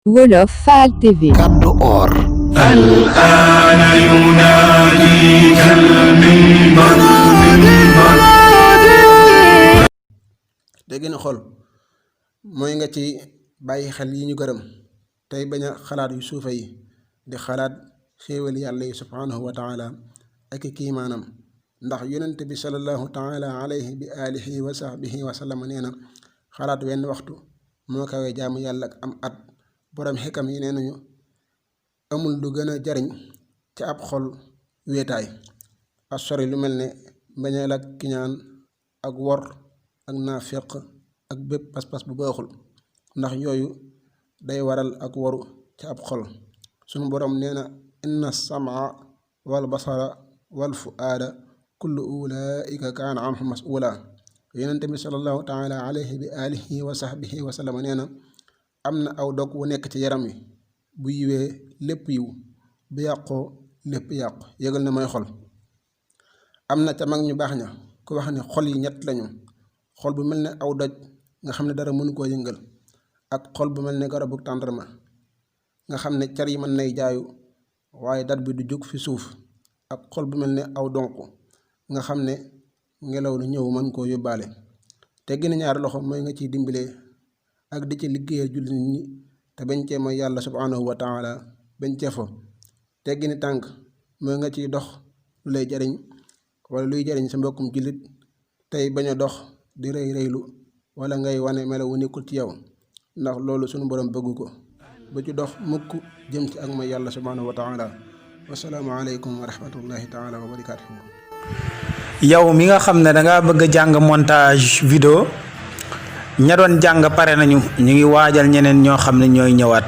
Wolof Fall TV. Kaddu Or. الآن يناديك المنبر dégg na xol mooy nga ci bàyyi xel yi ñu gërëm tey bañ a xalaat yu suufe yi di xalaat xéewal yàlla yi subhaanahu wa taala ak kiimaanam ndax yonent bi sallallahu taala alayhi bi alihi wa sahbihi wa sallam nee na xalaat wenn waxtu moo kawee jaamu yàlla ak am at borom xikam yi nee nañu amul lu gën a jariñ ci ab xol wéetaay ak sori lu mel ne mbañeel ak kiñaan ak wor ak naafeq ak bépp pas-pas bu baaxul ndax yooyu day waral ak waru ci ab xol sunu boroom nee na inna samaa wal basara wal fuaada kullu ulaika kaana anhu mas'uula yonente bi sallallahu taala alayhi bi alihi wa sahbihi wa sallam nee na am na aw dog wu nekk ci yaram wi bu yiwee lépp yiw bu yàqoo lépp yàqu yëgal na mooy xol am na ca mag ñu baax ña ku wax ne xol yi ñett lañu xol bu mel ne aw doj nga xam ne dara mënu koo yëngal ak xol bu mel ne garabu tàndarma nga xam ne car yi mën nay jaayu waaye dat bi du jóg fi suuf ak xol bu mel ne aw donq nga xam ne ngelaw lu ñëw mën koo yóbbaale te gën ñaari loxo mooy nga ciy dimbalee ak di ci liggéeyal jullit ñi te bañ cee mooy yàlla subhaanahu wa taala bañ cee fo te gën tànk mooy nga ciy dox lu lay jariñ wala luy jariñ sa mbokkum jullit tey bañ a dox di rëy rëylu wala ngay wane melo wu nekkul ci yow ndax loolu sunu borom bëggu ko ba ci dox mukk jëm ci ak mooy yàlla subhaanahu wa taala wasalaamu aleykum wa rahmatullahi taala wa barakaatuhu. yow mi nga xam ne dangaa bëgg a jàng montage vidéo ña doon jàng pare nañu ñu ngi waajal ñeneen ñoo xam ne ñooy ñëwaat.